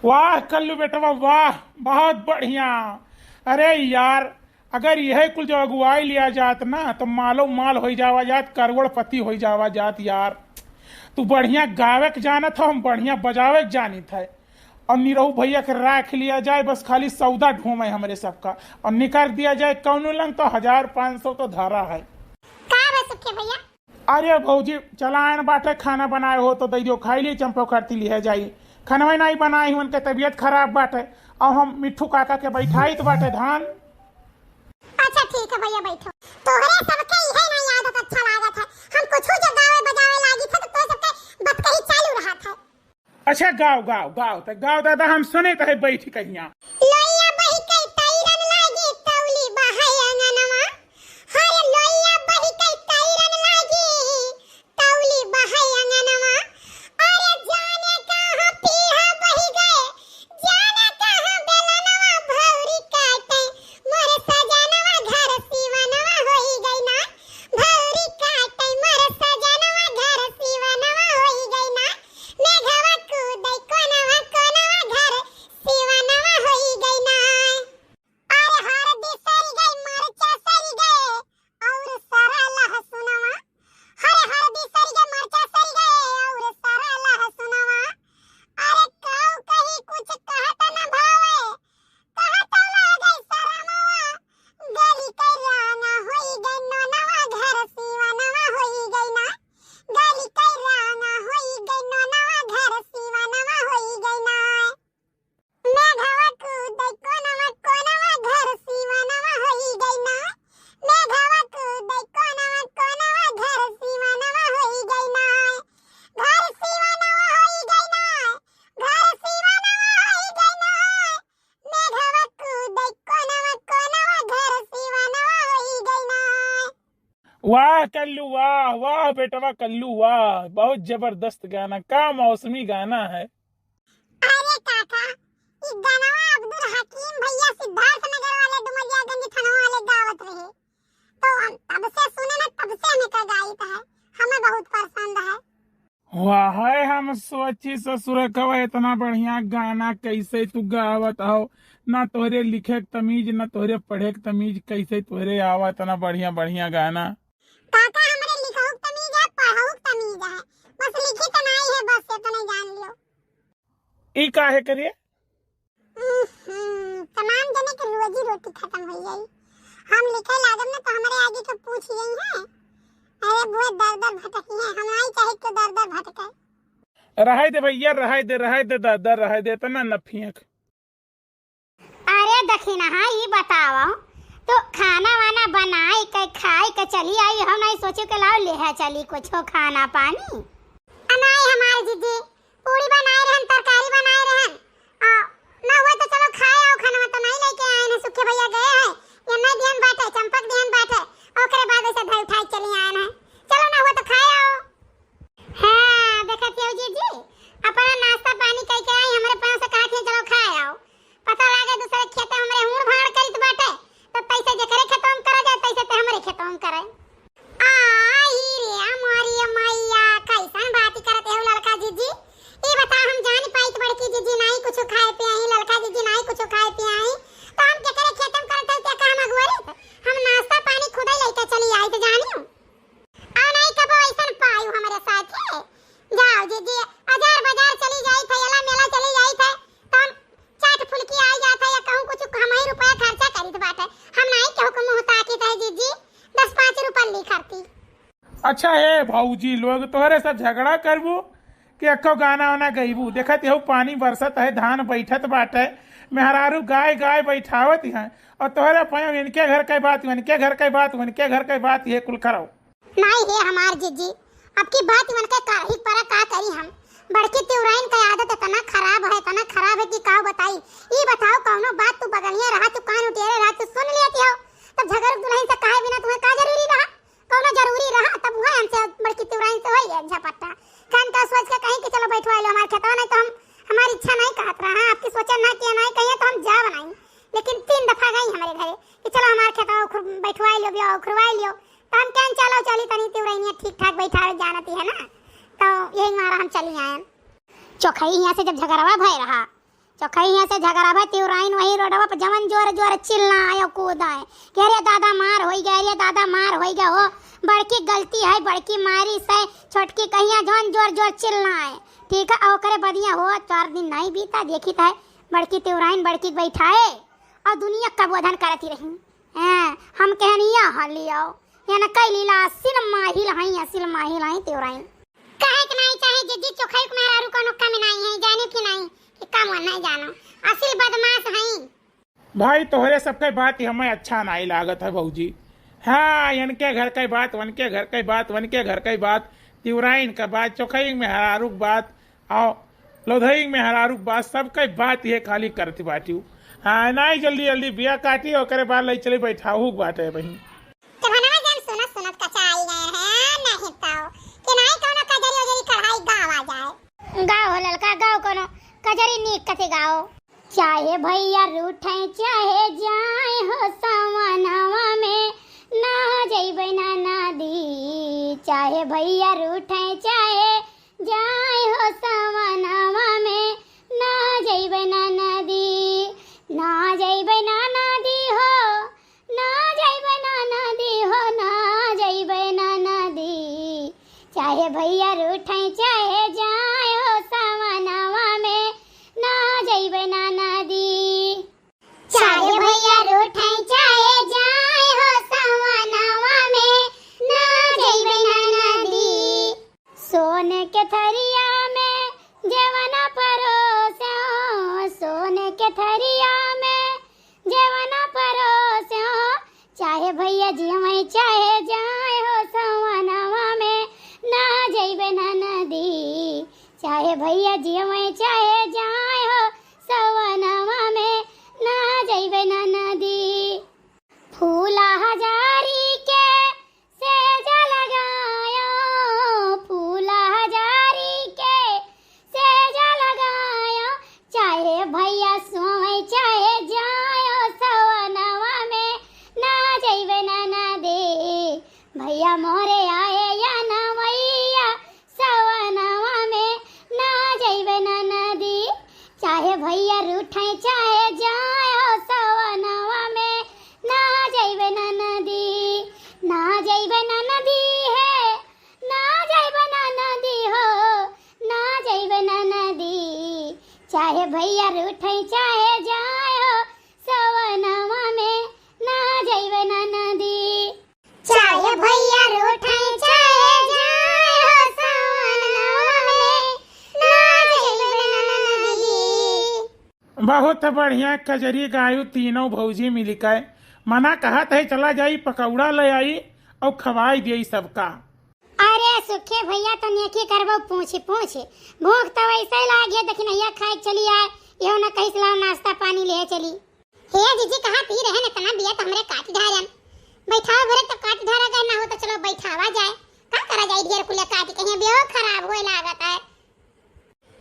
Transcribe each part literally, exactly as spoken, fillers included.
वाह कल्लू बेटवा, वाह, बहुत बढ़िया। अरे यार, अगर यह कुल जो अगुवाई लिया जात ना, तो मालो माल होई जावा जात, करोड़पति होई जावा जात यार। तू बढ़िया गावे के जानत हो, हम बढ़िया बजावे के जानित है। और निरहू भैया के राख लिया जाए, बस खाली सौदा ढोवे हमरे सबका, और निकाल दिया जाए कौनो लंग, तो हजार पाँच सौ तो धरा है। का बा सुखे भैया? अरे भौजी, चलायन बाटे, खाना बनाए हो तो दे दियो, खाई ली, चंपा करती लिहे जाई। खनवे नाई बनाई, उनके तबीयत खराब बाटे, और हम मिट्ठू काका के बैठाई तो बाटे धान। अच्छा ठीक है भैया, बैठो। तोहरे सबके इहे नाई आदत अच्छा लागत है, हम कुछ जब गावे बजावे लागी थे तो तोहरे सबके बतकही चालू रहत है। अच्छा गाओ, गाओ, गाओ, तो गाओ दादा, हम सुने तो है बैठ कहिया। लोइया बही के तैरन लागी, तौली बहै अंगनवा। हरे लोइया बही के तैरन लागी, तौली बहै अंगनवा। अरे जाने कहाँ पीहा बही गए, जाने कहाँ बेलनवा भौरी काटे, मोर सजनवा घर सिवनवा होई गई ना। भौरी काटे मोर सजनवा घर सिवनवा होई गई ना। मेघवा कूदै कोनवा कोनवा घर सिवनवा होई गई ना। अरे हरदी सरी गई, मरचा सरी गए, और सरा लहसुनवा। हरे हरदी सरी गए, मरचा सरी गए, और सरा लहसुनवा। अरे काऊ कही कुछ कहत न भावे, कहत लागे सरमवा। गली के राना होई गई नोनवा, घर सिवनवा होई गई ना। गली के राना होई गई नोनवा, घर सिवनवा होई गई ना। मेघवा कूदै कोनवा कोनवा, घर सिवनवा होई गई ना। मेघवा कूदै कोनवा कोनवा, घर सिवनवा होई गई ना। घर सिवनवा होई गई ना। घर सिवनवा होई गई ना। मेघवा कूदै कोनवा कोनवा, घर सिवनवा होई गई ना। वाह कल्लू वाह, वाह बेटवा कल्लू वाह, बहुत जबरदस्त गाना, का मौसमी गाना है। अरे काका, ई गानवा अब्दुल हकीम भैया सिद्धार्थ नगर वाले डुमरियागंज थाना वाले गावत रहे, तो हम तब से सुने ना, तब से हमें का गाइत है, हमें बहुत पसंद है। वाह है, हम सोची ससुर कवा इतना बढ़िया गाना कैसे तू गावत हो, ना तोहरे लिखे के तमीज, ना तोहरे पढ़े के तमीज, कैसे तोहरे आवा इतना बढ़िया बढ़िया गाना। काका हमरे लिखहु के तमीज है, पढ़हु के तमीज है, बस लिखी तो नहीं है, बस इतने जान लियो। ई काहे करिए? हम्म, तमाम जने के रोजी रोटी खत्म हो जाई। हम लिखे लागब ना तो हमरे आगे के पूछ यही है, अरे बुआ दर दर भटकी है, हम नहीं चाहे तो दर दर भटके। रहाई दे भैया, रहाई दे, रहाई दे दादा, रहाई दे, इतना न फेंक। अरे दखिनहा, ई बताओ, तो खाना वाना बनाई के खाई के चली आई, हम नहीं सोचे के लाओ लेहा चली कुछ खाना पानी। अनाई हमारे जीजी, पूड़ी बनाए रहन, तरकारी बनाए रहन। आ, ना हुए तो चलो खाए आओ खाना, तो नहीं लेके आए हैं, सुखे भैया गए हैं, ये नहीं दिहन बाटे, चंपक दिहन बाटे, ओकरे बाद ऐसे धर उठाए चली आए हैं। चलो ना हुए तो खाए आओ। हाँ, देखत हो जीजी, अपना नाश्ता पानी कई के आई, हमरे पाँव से कहत है, चलो खाए आओ। पता लागे दूसरे खेते हमरे हूड़ भाड़ करित बाटे, तो तैसे जेकरे खेतों में करा जाए, तैसे ते हमरे खेतों में करे। आई रे हमारी मैया, कैसन बात करत हो ललका जीजी? ई बता, हम जान पाइत बड़की जीजी नाई कुछ खाए पियाई, ललका जीजी नाई कुछ खाए पियाई, तो हम केकरे खेत में करत हई, ते का हम अगुअरी? हम नाश्ता पानी खुदे लेके चली आई, तो जानियो। और नाई कबो ऐसन पायु हमरे साथे। जाओ जीजी, अजार बाजार चली जाई थे, एला मेला चली जाई थे, तो हम चाट फुल्की आ जात है या कहूँ कुछ हम ही रुपया खर्चा करित बाटे। हम नाई केहू के मुँह ताकित है जीजी, दस पाँच रुपया ली खरती। अच्छा हे भौजी लोग, तोहरे सब झगड़ा करबू कि एको गाना वाना गईबू? देखत यहू पानी बरसत है, धान बैठत बाटे, मेहरारू गाय गाय बैठावत हैं, और तोहरे पायो इनके घर के बात, उनके घर के बात, उनके घर के बात, ये कुल करो। नाई हे हमार जीजी, अब की बात मन के काढ़ी परा का करी हम। बड़की तिवराइन का आदत इतना खराब है, इतना खराब है कि का बताई। ई बताओ, कौनो बात तू बगलिया रहा, तू कान उटेरे रहा, तू सुन लेती हो, तब झगड़ू दुल्हन से कहे बिना तुम्हें का जरूरी रहा? कौनो जरूरी रहा तब वह हमसे बड़की तिवराइन से होई है झपट्टा। कान का सोच के कहीं कि चलो बैठवा लो हमारे खेतवा, नहीं तो हम, हमारी इच्छा नहीं कहत रहा, हाँ, आपकी सोचा ना किया, नहीं कहिए तो हम जा बनाई। लेकिन तीन दफा गई हमारे घरे कि चलो हमारे खेतवा उखुर-, बैठवा लियो, बिया उखरवा लियो। तो हम कहन चलो चली तनी तिवरैनिया ठीक ठाक बैठावे जानती है ना, तो यही मारा हम चली आयन। चोखई यहाँ से जब झगड़वा भय रहा, चोखई हियाँ से झगरा भा तिउराइन वही रोडवा पर जवन जोर जोर चिल्लाए कूदाए कि अरे दादा मार होई गया, अरे दादा मार होई गया हो, बड़की गलती है, बड़की मारी से, छोटकी कहिया जवन जोर जोर चिल्लाए। ठीक है, ओकरे बदिया हो चार दिन नहीं बीता, देखी त है बड़की तिउराइन बड़की के बैठाए और दुनिया का बोधन करती रही। हैं, हम कहन या हलियो, या न कई लीला, असिल माहिल हई, असिल माहिल हई तिउराइन। कहे के नाई चाहे जिज्जी, चोखई के मेहरारू कोनो कम नाई है, जाने की नाई कि कम नाई जानो, असिल बदमाश हई। भाई, तोहरे सबके बात ही हमें अच्छा नाई लागत है भौजी। हाँ, इनके घर के बात, वनके घर के बात, वनके घर के बात, तिउराइन का बात, चोखई मेहरारू के बात, आओ, लोधई मेहरारू के बात, सबके बात ये खाली करती बाटी। हाँ, नाई जल्दी जल्दी बिया काटी, ओकरे बाद लई चली बैठाहू के बाटे बहिन। जब हनवा जन सुनत सुनत कचाई गए हैं, नहीं तो कि नाई कौनो कजरी उजरी कढ़ाई गावा जाए। गाओ हो ललका, गाओ कौनो कजरी नीक कथे गाओ। चाहे भैया रूठे चाहे जाए हो सवनवा में, ना जइबे ना नदी। चाहे भैया रूठे चाहे जाए हो सवनवा में, ना जइबे ना नदी, ना जइबे ना नदी हो, ना जइबे ना नदी हो, ना जइबे ना नदी। चाहे भैया रूठे चाहे जाए हो सवनवा में, ना जइबे ना नदी। चाहे भैया रूठे चाहे जाए हो सवनवा में, ना जइबे ना नदी। सोन के थरिया में जेवना परोसे हो, सोन के थरिया में जेवना परोसे हो। चाहे भैया जियवै चाहे जाए हो सवनवा में, ना जइबे ना नदी। चाहे भैया जियवै चाहे जाए हो सवनवा में, ना जइबे ना नदी। फूला हजारी के सेज लगायो, फूला हजारी के सेज लगायो। चाहे भैया सोए चाहे जायो सवनवा में, ना जइबे ना नदी। भैया मोरे आए या ना भैया सवनवा में, ना जइबे ना नदी। चाहे भैया रूठे चाहे जाए हो सवनवा में, ना जइबे ना नदी। ना जइबे ना नदी है, ना जइबे ना नदी हो, ना जइबे ना नदी। चाहे भैया रूठे चाहे जाए हो सवनवा में, ना जइबे ना नदी। चाहे भैया रूठे चाहे जाए हो सवनवा में, ना जइबे ना नदी। बहुत बढ़िया कजरी गायू तीनों भौजी मिलिके। मना कहत है चला जाई पकौड़ा ले आई और खवाई दिए सबका। अरे सुखे भैया तो नेकी करबो पूछी पूछी। भूख तो वैसे ही लागे, देखी नैया खाए चली आए, इहो ना कहीं से लाओ नाश्ता पानी ले चली। हे जीजी, कहा पी रहे न, इतना बिया तो हमरे काट ढारन। बैठाओ घरे तो काट ढारा गए ना हो तो चलो बैठावा जाए। का करा जाए ढेर कुले काट, कहीं बियो खराब होए लागत है।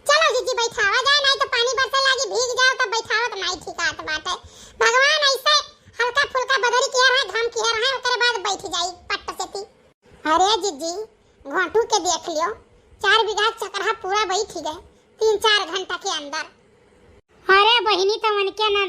चलो जीजी बैठावा जाए, नहीं तो पानी बरसे लागी भीग जाओ तो बैठावा तो नहीं ठीक आत बाटे। भगवान ऐसे हल्का फुल्का बदरी किया रहे, घाम किया रहे, ओकरे बाद बैठ जाई पट्ट से ती। अरे जीजी, घोंटू के देख लियो, चार बीघा चकरहा पूरा बैठ गए तीन चार घंटा के अंदर। अरे बहिनी, तवन के ना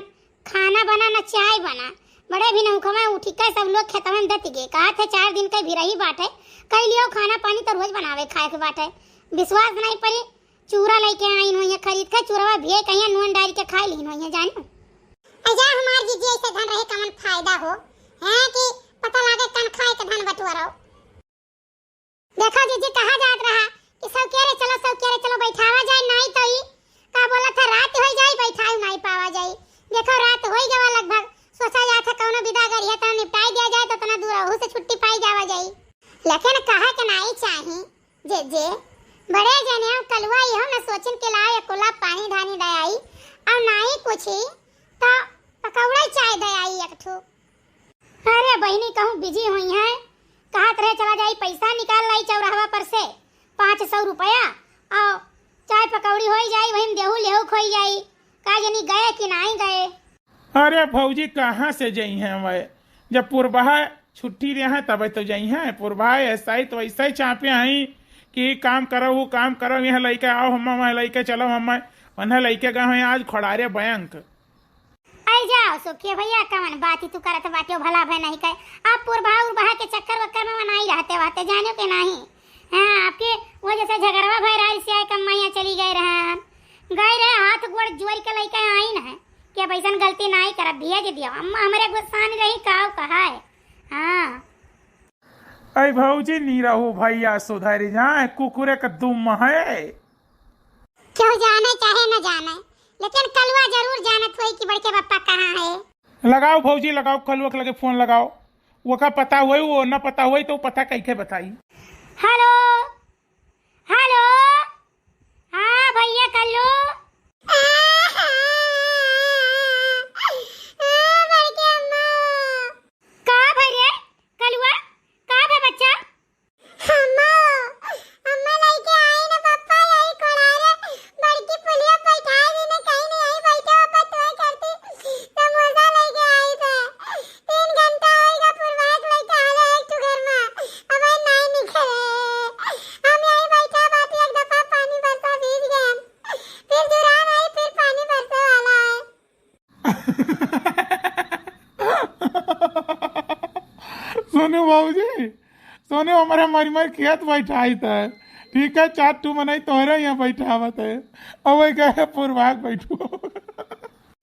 खाना बना ना चाय बना, बड़े भी नौखवा उठी के सब लोग खेतवन दत गए। कहा थे चार दिन के भी रही बाटे, कई लियो खाना पानी तो रोज बनावे खाए के बाटे। विश्वास नहीं पड़ी, चूरा लेके आई हुई है खरीद के, चूरवा भी कहीं नून डाल के खाई ली हुई है जानो। अजा हमार जीजी ऐसे धन रहे कमन फायदा हो, है कि पता लागे कन खाए के धन बटुआ रहो। देखो जीजी, कहा जात रहा कि सौकेरे चलो, सौकेरे चलो, बैठावा जाए, नाई तो ई का बोला था, रात हो जाई, बैठाई नाई पावा जाई। देखो रात हो गवा लगभग, सोचा जात है कौनो विदा अगर है तो निपटाई दिया जाए तो उतना दूर ओहू से छुट्टी पाई जावा जाई। लेकिन कहा के नाई चाही जे जे बड़े जने हो कलुआ इहो न सोचिन के लाओ एक कुला पानी ढानी दयाई और नाई कुछ ही तो पकौड़ा चाय दयाई एक ठो। अरे बहिनी, कहूँ बिजी हुई है, कहत रहे चला जाई पैसा निकाल लाई चौराहवा पर से पाँच सौ रुपया, और चाय पकौड़ी होई जाई, वहीं देहू लेहू खोई जाई, का जनी गए कि नाई गए। अरे भौजी, कहाँ से जइहैं वै? जब पुरबहा छुट्टी रहे तब तो जइहैं। पुरबहा ऐसा ही तो ऐसा ही चापे हैं कि काम करो, वो काम करो, यहाँ लइके आओ हम्मा, वहाँ लइके चलो हम्मा। उन्हें लइके गए हैं आज खोड़ारे बैंक। आई जाओ सुखिया भैया, कवन बात ही तू करत बाटे, भला भय नहीं कहे। आप पुरबहा उरबहा के चक्कर वक्कर में मनाई रहते बाटे, जाने के नहीं। हाँ, आपके वो जैसे झगड़वा भय रहा, इससे आए कम्मा यहाँ चली गए रहे हैं। गए रहे, हाथ गोड़ जोड़ के लइके आई न है कि अब ऐसन गलती नहीं करब, भेज दियो। अम्मा हमरे गुस्सान रही, काव कहा है। हाँ। ऐ भौजी, नी रहो भैया, सुधर जाए, कुकुरे का दुम है। केहू जाने चाहे न जाने, लेकिन कलुआ जरूर जानत होई कि बड़के पप्पा कहाँ है। लगाओ भौजी, लगाओ, कलुआ के लगे फोन लगाओ। ओका पता होई, वो ना पता होई तो पता कैसे बताई? हेलो, हेलो, हाँ भैया कल्लू। बड़के अम्मा। का भई रे कलुआ, का भई बच्चा? अम्मा, अम्मा लइके आई ना पप्पा, यही कोड़ारे बड़की पुलिया बैठाए दी ना, कहीं नहीं यही बैठे हो, पर तोय करती समोसा लइके आई थे। तीन घंटा होइगा पुरवाए के लइके आले एक ठो घर में, अब नहीं निकले। हम यही बैठा बाटी, एक दफा पानी बरसा भीज गए हम, फिर जुरान आई, फिर पानी बरसे वाला है। सुनो बाबूजी, सुनो, हमारे मारी मारी खेत बैठाई था, ठीक है, चार ठू मनई तोहरे यहाँ बैठावत है, और वही कहे पुरवाग बैठो।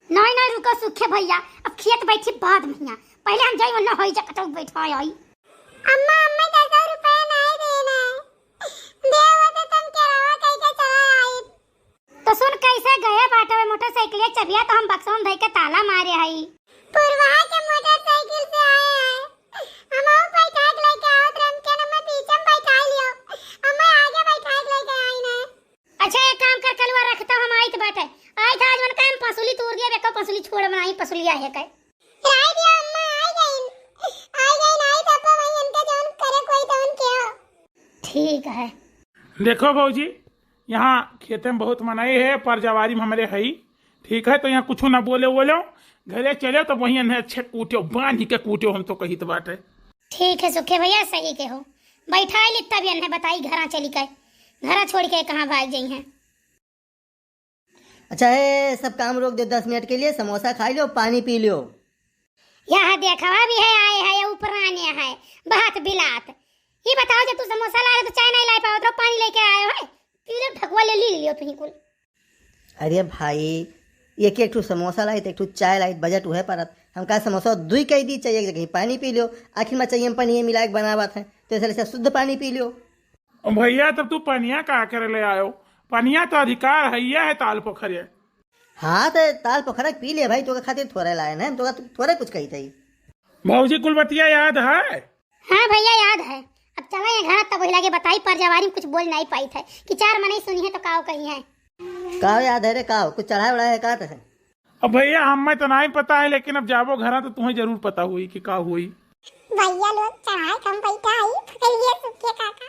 नहीं नहीं, रुको सुखे भैया, अब खेत बैठी बाद में हियाँ, पहले हम जाई वरना होई जा कटक बैठा आई। अम्मा, अम्मा, दस रुपया नहीं देना है, दे वो तो तुम केरावा कह के चला आई। तो सुन, कैसे गए बाटे वे मोटरसाइकिल चबिया, तो हम बक्सवा में धइ के ताला मारे हई। पुरवा के मोटरसाइकिल से आए हैं, हम बैठा के लेके आवत रहन, के ना मैं पीछे में बैठा लियो, अब मैं आगे बैठा के लेके आई ना। अच्छा, एक काम कर, कलुआ रखता, हम आइत बाटे, आइत आज मन का हम पसुली तूर दिया, बेको पसुली छोड़ बनाई, पसुली आहे कहे। राय दिया अम्मा, आई गई, आई गई, आई तो वही इनका जौन करे कोई तौन क्या। ठीक है। देखो भौजी, यहाँ खेते में बहुत मनई है, पर जवारी में हमरे हई, ठीक है, तो यहाँ कुछ ना बोले वोले, घरे चले तो वहीं इन्हें अच्छे कूट्यो, बांध के कूट्यो, हम तो कहित बाटे। ठीक है सुखे भैया, सही के हो, बैठाई ली तब इन्हें बताई घरा चली के, घरा छोड़ के कहाँ भाग जाई हैं। अच्छा है, सब काम रोक दो दस मिनट के लिए, समोसा खाई लो, पानी पी लो। यह देखवा भी है, आए है, ऊपराने है, बात बिलात। ये बताओ, जब तू समोसा ला रहे तो चाय नहीं ला पावत रहो, पानी लेके आए हो, है? पी लो, ढकुआ ले ली लियो तुही कुल। अरे भाई, एक एक ठो समोसा लाइत, एक ठो चाय लाइत, बजट उहे परत। हम कहा समोसा दुई कह दी, चाय एक जगह पानी पी लो, आखिर में चाय में पानी मिला के बनावत है, तो ऐसे शुद्ध पानी पी लो। ओ भैया, तब तू पनिया का करे ले आयो? पनिया तो अधिकार है, यह है ताल पोखरिया। हाँ, तो ताल पोखरा के पी ले भाई, तोके खातिर थोड़े लाए ना, तोका थोड़े कुछ कही थी। भौजी, कुल बतिया याद है? हाँ भैया, याद है। अब चला ये घर, तब वही लागे बताई, पर जवारी में कुछ बोल नहीं पाई थे कि चार मनई सुनी है तो काव कही है। काव याद है रे, काव? कुछ चढ़ाए उढ़ाए है का तसे? अब भैया, हमें तो नहीं पता है, लेकिन अब जाबो घरा तो तुम्हें जरूर पता हुई कि का हुई। भैया लोग चढ़ाए कम बैठा है, पकड़िए सुखे काका।